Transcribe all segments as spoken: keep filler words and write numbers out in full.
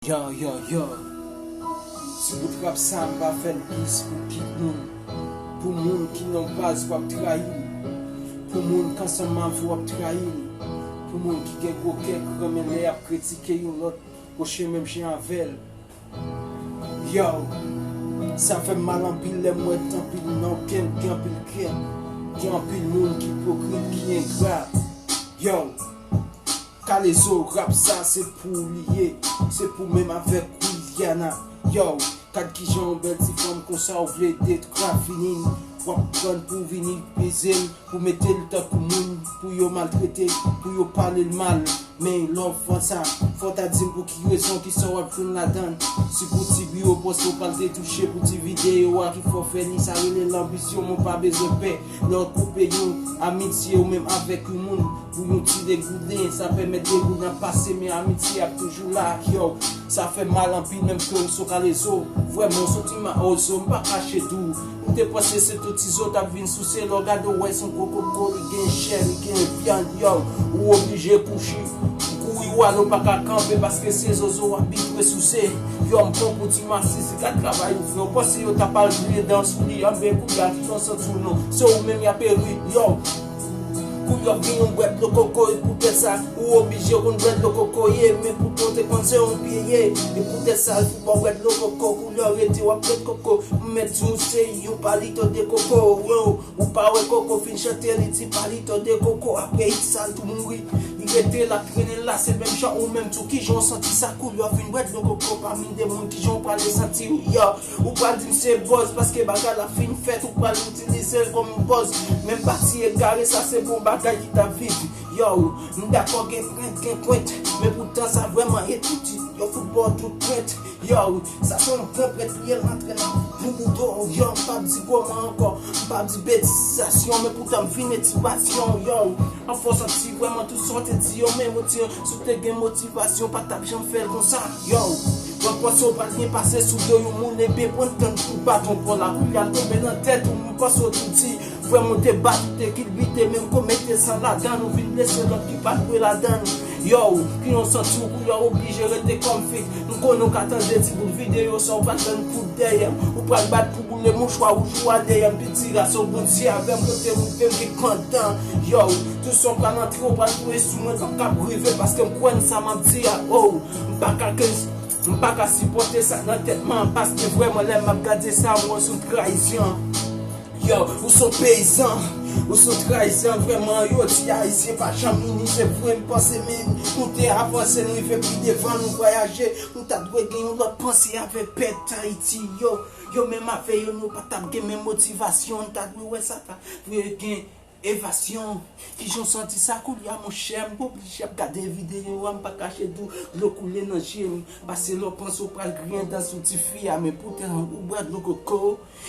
Yo, yo, yo. Ti bout rap sa, m pa fè l plis pou kit moun. Pou moun ki nan baz w ap trayi m. Pou moun k ansanm avè w ap trayi m. Pou moun ki gen gwo kè, ki renmen lè y ap kritike youn lòt, pwoche menm jan avè l. Yo, sa fè m mal anpil lè m wè anpil nan kè m, gen anpil kè, gen anpil moun ki ipokrit, ki engra. Yo, Kalezo, rap sa se pou ou li ye, se pou menm avèk Widiana. Yo, gad kijan yon bèl ti fanm konsa ou vle dekrafini l, w ap pran l pou vini peze l, pou mete l tankou moun, pou yo maltrete, pou yo pale l mal. Men lè w fè sa, fò w ta di m pou ki rezon, kisa w ap jwenn ladan l. Si pou ti bi w panse w pral te touche pou ti videyo a ki fè w fè li, sa rele lanbisyon, men w pa bezwen pè. Lè w koupe yon amitye ou menm avèk yon moun pou yon ti degouden, sa pèmèt degouden ap pase, men amitye ap toujou la. Yo, sa fè mal anpil, menm ke w sou Kalezo. Vrèman, w soti mawozo, m pa kache di w. M te panse se tout ti zo t ap vin souse, lè w gade w wè se yon gwo koko, li gen chè, li gen vyann, yo, ou oblije kouchi, kouri w ale, w pa ka kanpe, paske se zozo w abitye souse. Yo, m pran pou ti masisi, gad travay ou fè, w panse yo ta pral griyen dan sou li, anben kounye a, ki jan w santi w non, se ou menm y ap eri, yo. Kou y ap vin yon bwèt dlo koko, e poutèt sa, ou oblije konn bwèt dlo koko ye, men poutan w te konn se yon pye ye, e poutèt sa, l fout ba w bwèt dlo koko, koulye w rete w ap bwèt koko, m mèt di w se yon palito de koko, yo, ou pa wè koko fin chante, li di palito de koko, apre sa, l tou mouri, li rete l ap trennen la, se menm jan ou menm tou, kijan w santi sa, koulye w vin bwèt dlo koko, pami de moun, kijan w prale santi w, yo. Ou pral di m se buzz paske bagay la fin fèt, ou pral itilize l kòm buzz. Menm pati egare sa se bon bagay ki t ap viv. Yo, m dakò gen krent, gen kwent, men poutan sa vrèman etidye. Yo fout ba w tout krent. Yo, sa se yon bon prèt li ye, l antre nan bouboudo. Yo, m p ap di kòman ankò, m p ap di betizasyon, men poutan m vin etibasyon. Yo, anfò santi vrèman tout sa w te di yo, men motiv, si w te gen motivasyon, pa t ap janm fè l konsa. Yo, Mwen panse w pral byen pase sou do yon moun, ebyen pran tan pou baton pon la. Kounye a l tonbe nan tèt ou, m panse w tou di. Vrèman w te bat, ou te kilbite, men w komete san ladan l, ou vin blese lòt ki pa dwe ladan l. Yo, ki jan w santi w, kounye a w oblije rete kòmfik. M konnen w ka tande ti bout videyo sa, w pral tann kout dèyè m. Ou pral bat pou boule mouchwa wouj ou a dèyè m, piti ras o Bondye avè m, kote m rive m gen pandan. Yo, tout sa w pral antre, w pral touye sou mwen, sa p ap rive, paske m kwè nan sa m ap di a, oh, m pa ka ke M pa ka sipòte sa nan tèt mwen, paske vrèman lè m ap gade sa, m wè w se yon trayizan. Yo, ou se yon peyizan, ou se yon trayizan vrèman. Yo di Ayisyen pa janm ini, se vre m panse men nou te avanse, nou rive pi devan, nou vwayaje, nou ta dwe gen yon lòt panse avèk pèp Ayiti yo. Yo menm avè yo, nou pa t ap gen menm motivasyon, nou ta dwe wè sa ta dwe gen Evasyon, kijan w santi sa kounye a monchè? M oblije ap gade videyo a, m pa kache di w dlo koule nan je m. Pase lè w panse w pral griyen dan sou tifi a, men poutan ou bwè dlo koko.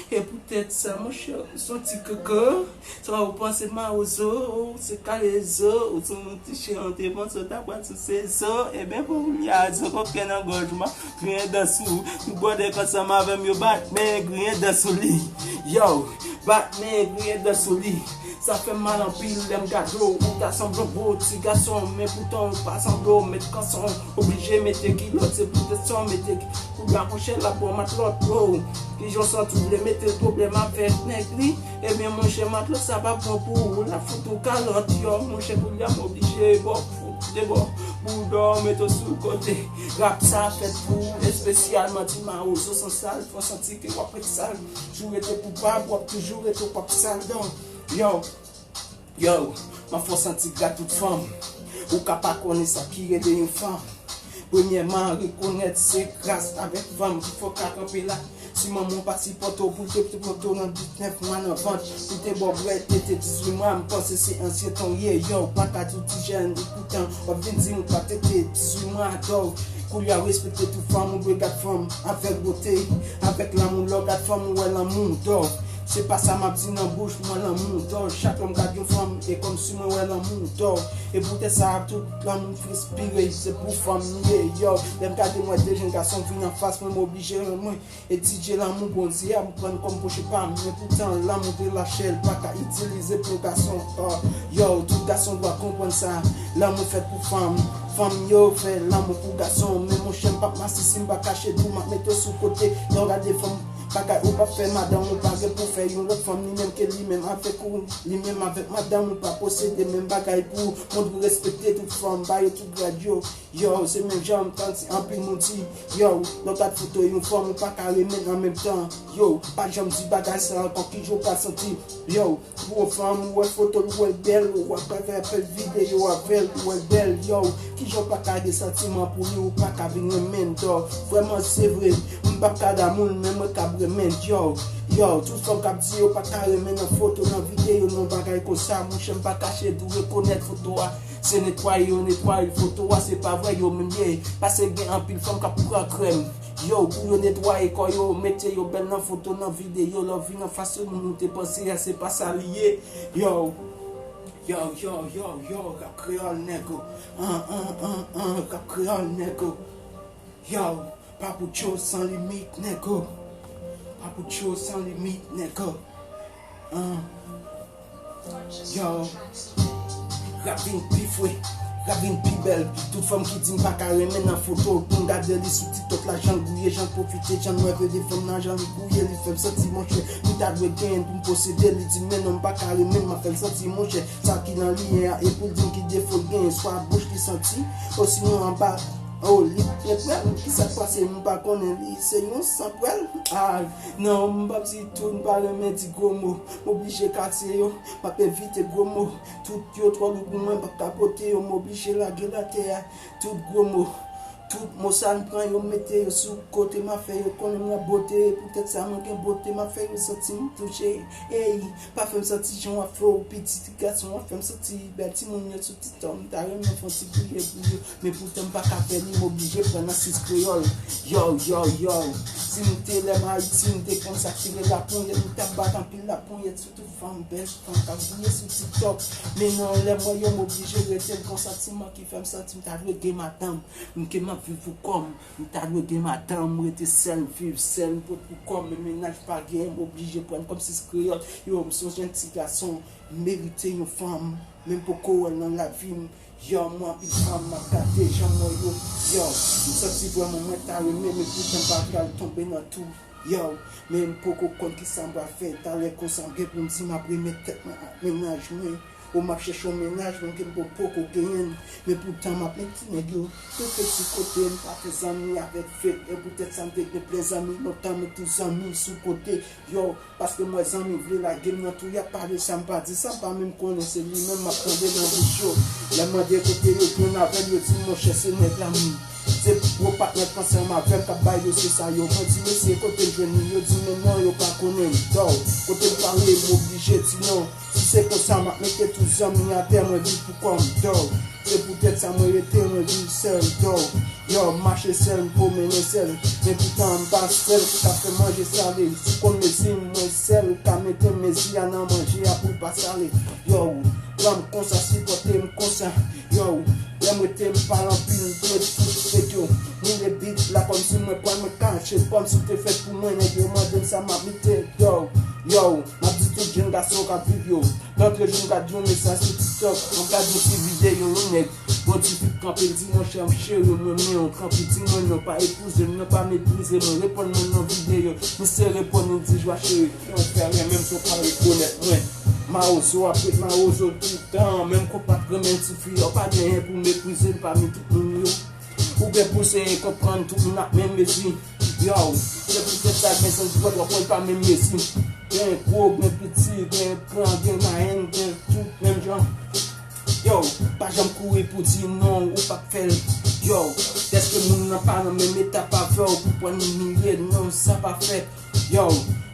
E poutèt sa monchè, ou se yon ti koko. Sa w panse mawozo, ou se kalezo, ou se yon ti chen, ou te panse w ta pral sou se zo. Ebyen kounye a zo koken nan gòj mwen, griyen dan sou ou. Tout bòdè k ansanm avè m yo bat men griyen dan sou li. Yo, bat men griyen dan sou li. Sa fè m mal anpil lè m gade w, ou ta sanble yon gwo ti gason, men poutan ou pa sanble w mèt kanson, oblije mete kilòt, se poutèt sa w mete ki-, kounye a monchè l ap ba w matlòt, oh. Kijan w santi w vle mete pwoblèm avèk nèg li, ebyen monchè matlòt sa pa bon pou ou, l ap fout ou kalòt, yo, monchè kounye a m oblije ba w fout de bò, bouda w mete w sou kote. Rap sa fèt pou ou, espesyalman ti mawozo san sal, fò w santi ke w ap ret sal, si w rete koupab, w ap toujou rete w p ap sal dan. Yo, yo, m ap fè w santi gra tout fanm. Ou ka pa konnen sa ki rele yon fanm. Premyèman, rekonèt se gras avèk fanm ki fè w ka kanpe la. Si manman w pa sipòte w pou l te pote w nan disnèf mwa nan vant, pou l te ba w bwèt tete dizuit mwa, m panse se ansyen tan w ye, yo, w pa ka di w ti jèn, poutan w ap vin di m ou pa tete dizuit mwa, dòk. Kounye a w respekte tout fanm, ou dwe gad fanm avèk bote, avèk lanmou, lè w gad fanm ou wè lanmou, dòk. Se pa sa m ap di nan bouch mwen, lanmou, dò. Chak lè m gad yon fanm, e kòmsi mwen wè lanmou, dò. E poutèt sa, tout lanmou m enspire, se pou fanm m ye, yo. Lè m gade m wè de jèn gason vin anfas mwen, m oblije mwen etidye lanmou Bondye a, m pran l kòm pwochen pa m. Men poutan, lanmou de lachè, l pa ka itilize pou gason, oh. Yo, tout gason dwa konprann sa, lanmou fèt pou fanm. Fanm yo fè lanmou pou gason, men monchè, m p ap masisi, m pa kache di w, m ap mete w sou kote. Yon gade fanm, bagay ou p ap fè madanm ou pa gen pou fè yon lòt fanm, li menm ke li menm avèk ou, li menm avèk madanm ou pa posede menm bagay pou ou. Moun dwe respekte tout fanm, ba yo tout grad yo. Yo, se menm jan m tann si anpil moun di, yo, lè w gad foto yon fanm, ou pa ka renmen l an menm tan. Yo, pa janm di bagay sa ankò, ki jan w pral santi? Yo, pou yon fanm, ou wè foto l, ou wè l bèl, ou ap fè apèl videyo avè l, ou wè l bèl, yo, ki jan w pa ka gen santiman pou li, ou pa ka vin renmen l, dò. Vrèman, se vre, m p ap ka damou l, men mwen k ap renmen l, yo. Yo, tout fanm k ap di yo pa ka renmen nan foto, nan videyo, nan bagay konsa, monchè, m pa kache di w rekonèt foto a. Se netwaye yo netwaye foto a, se pa vre yo menm ye. Paske gen anpil fanm k ap pran krèm. Yo, pou yo netwaye kò yo, mete yo bèl nan foto, nan videyo, lè w vin anfas yon moun ou te panse a, se pa sa li ye. Yo, yo, yo, yo, yo, rap kreyòl, nègo. An, an, an, an, rap kreyòl, nègo. Yo, Papoucho san limit, nègo. Papoucho san limit, nègo. An. Yo, rap vin pi fre, rap vin pi bèl. Tout fanm ki di m pa ka renmen nan foto, pou m gade li sou TikTok la, jan l gouye, jan l pwofite, jan l move de fanm nan, jan li gouye, li fè m santi monchè. M ta dwe genyen l pou m posede, li di m men non, m pa ka renmen l, m ap fè l santi monchè. Sa ki nan li a, e pou l di m ki defo l genyen, swa bouch li santi, osinon anba, o, li byen pwèl. Kisa k pase, m pa konnen, li se yon sanpwèl. A, non, m p ap di tout, m pa renmen di gwo mo. M oblije katye yo, m ap evite gwo mo. Tout yo twò lou pou mwen, m p ap ka pote yo, m oblije lage l atè a. Tout gwo mo, tout mo sa m pran yo, m mete yo sou kote, m ap fè yo konnen m rabote. Poutèt sa mwen gen bote, m ap fè yo santi m touche. Ey, pa fè m santi jan w ap fè w piti gason, w ap fè m santi bèl timoun yo sou TikTok. M ta renmen fè yon ti priye pou yo, men poutan m pa ka fè li, m oblije pran nan sis kreyòl. Yo, yo, yo, si m te lè m Ayiti, m te konn sa k rele laponyèt, m t ap bat anpil laponyèt sou tout fanm, bèl fanm k ap gouye sou TikTok. Men nan lè mwen yo, m oblije rete, m gon santiman ki fè m santi m ta dwe gen madanm. M ke m ap viv pou kò m, m ta dwe gen madanm, m rete sèl, viv sèl, m pot pou kò m, men mennaj pa gen, m oblije pran kòm sis kreyòl. Yo, m sonje yon ti gason, m merite yon fanm, men m poko wè l nan lavi m. Yo, mwen anpil fanm m ap gade jan mwen yo. Yo, m santi vrèman mwen ta renmen, men poutan m pa pral tonbe nan tou. Yo, men m poko konn kisa m pral fè. Talè konsa m gen pou m di m ap remèt tèt mwen ak mennaj mwen. Ou m ap chèche yon mennaj, men ke m po- poko genyen l. Men poutan m ap met ti nèg yo tout sou kote, m pa fè zanmi avèk fake. E poutèt sa m te gen plen zanmi lontan, men tout zanmi sou kote. Yo, paske m wè zanmi vle lage m nan tou, y ap pale sa m pa di, sa m pa menm konnen, se li menm m ap tande nan bouch yo. Lè m mande kote yo jwenn avè l, yo di m monchè se nèg la m. Se gwo patnè k ansanm avè m k ap bay yo, se sa yo. Mwen di mesye kote m jwenn li, yo di men non, yo pa konnen m. Dò, kote m pale, m oblije di non. Si se konsa, m ap mete tout zanmi atè, mwen viv pou kò m, dò. Se poutèt sa mwen rete, mwen viv sèl, dò. Yo, m mache sèl, m pwomennen sèl. Men poutan m pa sèl, ou ka fè manje sale. Si w konn mezi m, mwen sèl, ou ka mete mezi a nan manje a pou l pa sale. Yo, pran m konsa, sipòte m konsa. Yo, lè m rete, m pale anpil, m pran tout fake yo. Moule bit la kòmsi mwen pran, mwen kache, kòmsi w te fèt pou mwen, nèg yo mande m sa m ap mete, yo. Yo, m ap di tout jèn gason k ap viv yo. Lòt jou m gad yon mesaj sou TikTok, m gad yon ti videyo yon nèg. Yon ti fi k kanpe l di monchè m cheri m renmen w, kanpe di mwen non, pa epouze m non, pa meprize mwen, reponn mwen nan videyo. Misye reponn li di jwa cheri, kiyès w fè renmen m si w pa rekonèt mwen? Mawozo ap ret mawozo toutan, menm konpa k renmen ti fi a, w pa genyen pou meprize l pami tout moun yo. Ou gen pou seye konprann tout moun ap menm mezi. Yo, se poutèt sa gen sans dwèt w ap wè l pa menm mezi. Gen gwo, gen piti, gen gran, gen mayèn, gen tout menm jan. Yo, pa janm kouri pou di non, ou p ap fè l. Yo, dèske moun nan pa nan menm etap avè w pou pran imilye, non, sa pa fèt. Yo,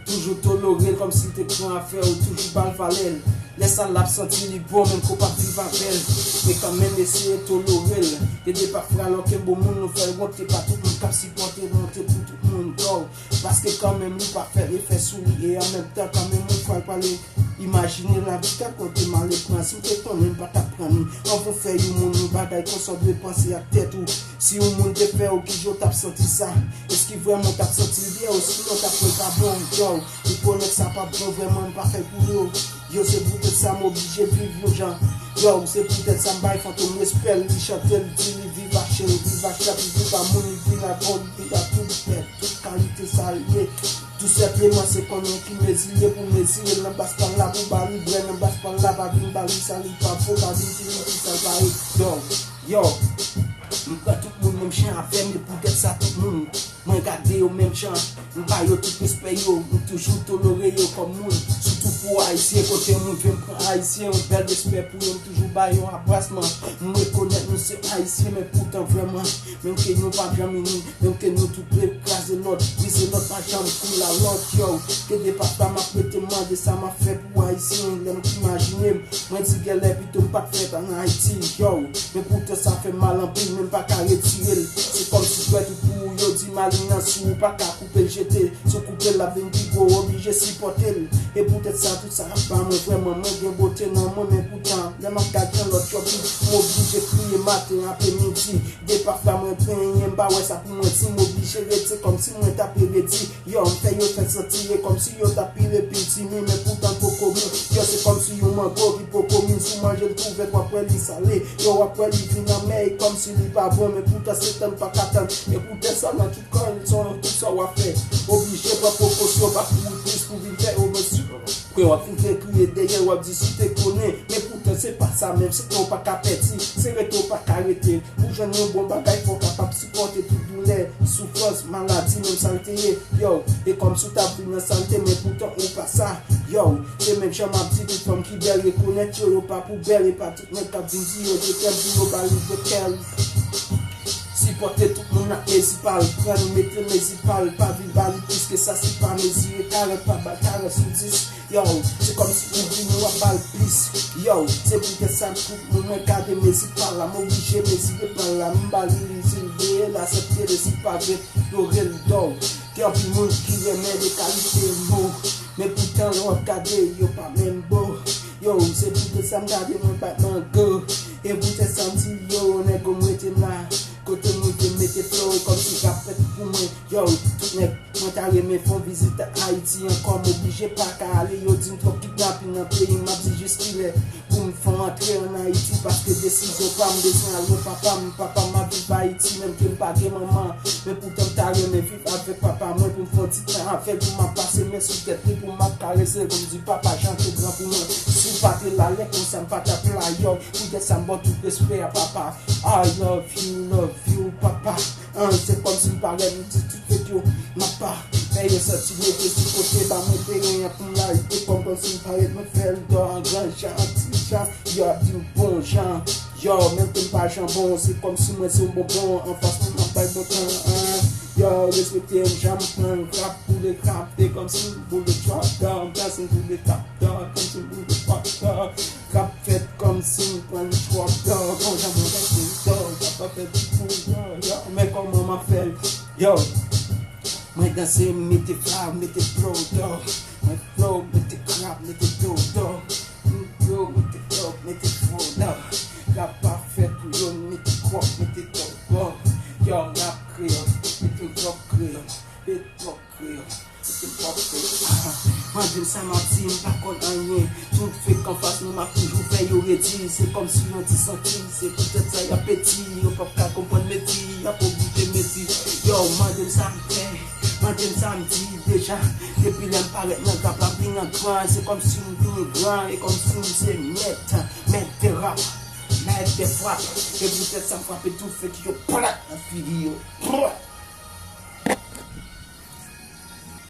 toujou tolore l kòmsi l te pran afè w, toujou ba l valè l. Lè sa l ap santi li bon, menm ke w p ap viv avè l. Men kanmenm eseye tolore l. Ede pa frè a lòke bon moun, nou fè l wonte, pa tout moun k ap sipòte l, wonte pou tout moun, dò. Paske kanmenm li pa fè efè sou li, e an menm tan kanmenm yon fwa l pale. Imajine lavi ta konte mal e pran. Si w te konnen m pa t ap pran ni. Anvan w fè yon moun yon bagay konsa, w dwe panse ak tèt ou. Si yon moun te fè w, kijan w t ap santi sa? Èske vrèman w t ap santi l byen? Osinon w t ap wè l pa bon? Yo, rekonèt sa p ap bon vrèman, m pa fè l pou yo. Yo, se poutèt sa m oblije viv yon jan. Yo, se poutèt sa m bay Fantom respè l, li chante l, di li viv ak chen, viv ak chat, li viv ak moun, li viv ak bòn, li viv ak tout bèt, tout kalite sa l ye. Tou senpleman, se konnen ki mezi l ye pou mezire l nan bas pa l la, pou ba li brè nan bas pa l la, pa vin ba li sa li pa vo, pa vin di li ki sa l pa ye. Yo, yo, m pran tout moun menm jan avè m, e poutèt sa tout moun mwen gade yo menm jan, m ba yo tout respè yo, m toujou tolere yo kòm moun. Sitou pou Ayisyen, kote m rive m pran Ayisyen, yon bèl respè pou yo, m toujou ba yo anbrasman. M rekonèt nou se Ayisyen, men poutan vrèman, menm ke nou pa janm ini, menm ke nou tout dwe kraze lòt, brize lòt, pa janm kou la lòt, yo. Gen de pafwa m ap rete mande sa m ap fè pou Ayisyen, lè m imajine m, mwen di genlè pito m pa t fèt ann Ayiti, yo. Men poutan sa fè m mal anpil, men m pa ka retire l. Se kòmsi dwèt ou pou ou, yo di malin nan sou ou, pa ka koupe l jete. Si w koupe l, l ap vin pi gwo, w oblije sipòte l. E poutèt sa, tout sa ap ba mwen vrèman, mwen gen bote nan mwen, men poutan, lè m ap gade yon lòt yo, m oblije kriye maten, apre midi. De pafwa mwen penyen, m pa wè sa pou mwen di, m oblije rete kòmsi mwen t ap redi. Yo, m fè yo fè santi e kòmsi yo t ap pire pil timi, men poutan poko mi. Yo, se kòmsi yon mango ki poko mi, si w manje l tou vèt, w ap wè li sale. Yo, w ap wè li vin anmè, e kòmsi li pa bon, men poutan se tann pa ka tann. E poutèt sa, nan tout kò l, son tout sa w ap fè. Oblije pran prekosyon, pa kouri plis pou vin fè yo mezi. Kwen w ap fin fè kriye dèyè, w ap di si w te konnen. Men poutan se pa sa menm, se ke w pa ka pèdi, se rete w pa ka rete. Pou jwenn yon bon bagay, fò w kapab sipòte tout doulè, soufrans, maladi, menm sa l te ye. Yo, e kòmsi w t ap viv nan sa l te, men poutan ou pa sa. Yo, se menm jan m ap di tout fanm ki bèl, rekonèt yo, yo pa pou bèl, e pa tout nèg k ap vin di yo je t'aime pou yo ba li je t'aime. Sipòte tout moun ak mezi pa l, pran l, mete mezi pa l, pa vin ba li plis ke sa, si pa mezire karant, pa ba l karant sou dis. Yo, se kòmsi ou vini w ap ba l plis. Yo, se poutèt sa tout moun mwen gade mezi pa l la, m oblije mezire pa l la, m ba li li, si l vle l aksepte l, e si l pa vle l inyore l, yo. Gen anpil moun ki renmen de kalite mo, men poutan lè w ap gade, yo pa menm bo. Yo, se poutèt sa m gade mwen bat mango. E poutèt sa m di yo, nèg yo m rete m la. Kote m rive m mete flow, e kòmsi rap fèt pou mwen. Yo, tout nèg, mwen ta renmen fè yon vizit Ayiti ankò, m oblije pa ka ale. Yo di m twòp kidnapin nan peyi m, m ap di jis kilè pou m fè yon antre ann Ayiti, paske desizyon pa m, bezwen al wè papa m. Papa m ap viv Ayiti, menm ke m pa gen manman, men poutan m ta renmen viv avèk papa mwen, pou m fè yon ti tan avè l, pou m ap pase men sou tèt li, pou m ap karese l, pou m di, "Papa, jan te gran pou mwen, si w pa te la lè konsa, m pa t ap la, yo." Poutèt sa m ba w tout respè a, papa. I love you, love you, papa. An, se kòmsi m parèt, m di tout fèt yo, m ap pa fè yo santi mete sou kote, ba mwen teren an pou m la, e kòm, kòmsi m parèt, mwen fè l dò an gran jan, an ti jan, yo ap di m bon jan. Yo, menm ke m pa janbon, se kòmsi mwen se yon bonbon, anfas mwen m ap bay bon tan, an. Yo, respekte m, jan m pran rap pou le rap, e kòmsi m boule trap, dò, m pase m boule trap, dò, kòmsi m boule trap, dò. K ap fèt kòmsi m pran l twòp, yo, bon jan mwen rete, yo, k ap fè ti kou, yo, yo, men kòman m ap fè l, yo, mwen danse, m mete flaw, m mete flow, yo, mwen flow, mete krab, mete dodo, m flow, mete dope, mete flow, yo, k ap fèt pou yo, m mete kwòk, mete twòp, yo, yo, rap kreyòl, mete twòp kreyòl, mete twòp kreyòl. Mande m sa m ap di, m pa konn anyen. Tout fake anfas nou, m ap toujou fè yo redi. Se kòmsi yon ti santi, se poutèt sa y ap peti. Yo p ap ka konprann meti, y ap oblije meti. Yo, mande m sa m fè, mande m sa m di deja. Depi lè m parèt nan rap la, m vin an gran. Se kòmsi m vin gran, e kòmsi m se mèt, mèt de rap, mèt de frap. E poutèt sa m frape tout fake yo, plat nan figi yo. Plat.